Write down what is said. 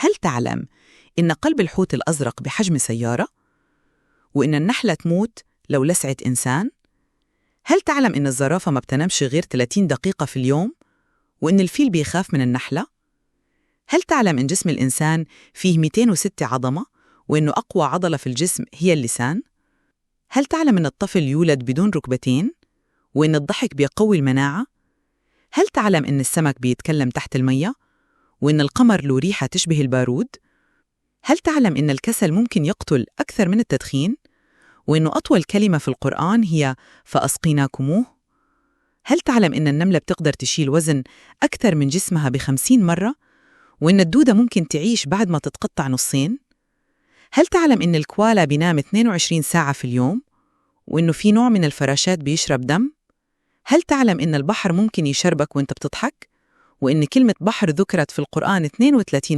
هل تعلم إن قلب الحوت الأزرق بحجم سيارة؟ وإن النحلة تموت لو لسعت إنسان؟ هل تعلم إن الزرافة ما بتنامش غير 30 دقيقة في اليوم؟ وإن الفيل بيخاف من النحلة؟ هل تعلم إن جسم الإنسان فيه 206 عظمة؟ وإنه أقوى عضلة في الجسم هي اللسان؟ هل تعلم إن الطفل يولد بدون ركبتين؟ وإن الضحك بيقوي المناعة؟ هل تعلم إن السمك بيتكلم تحت المية؟ وإن القمر له ريحة تشبه البارود؟ هل تعلم إن الكسل ممكن يقتل أكثر من التدخين؟ وإنه أطول كلمة في القرآن هي فأسقيناكموه؟ هل تعلم إن النملة بتقدر تشيل وزن أكثر من جسمها ب50 مرة؟ وإن الدودة ممكن تعيش بعد ما تتقطع نصين؟ هل تعلم إن الكوالا بينام 22 ساعة في اليوم؟ وإنه في نوع من الفراشات بيشرب دم؟ هل تعلم إن البحر ممكن يشربك وإنت بتضحك؟ وإن كلمة بحر ذكرت في القرآن 32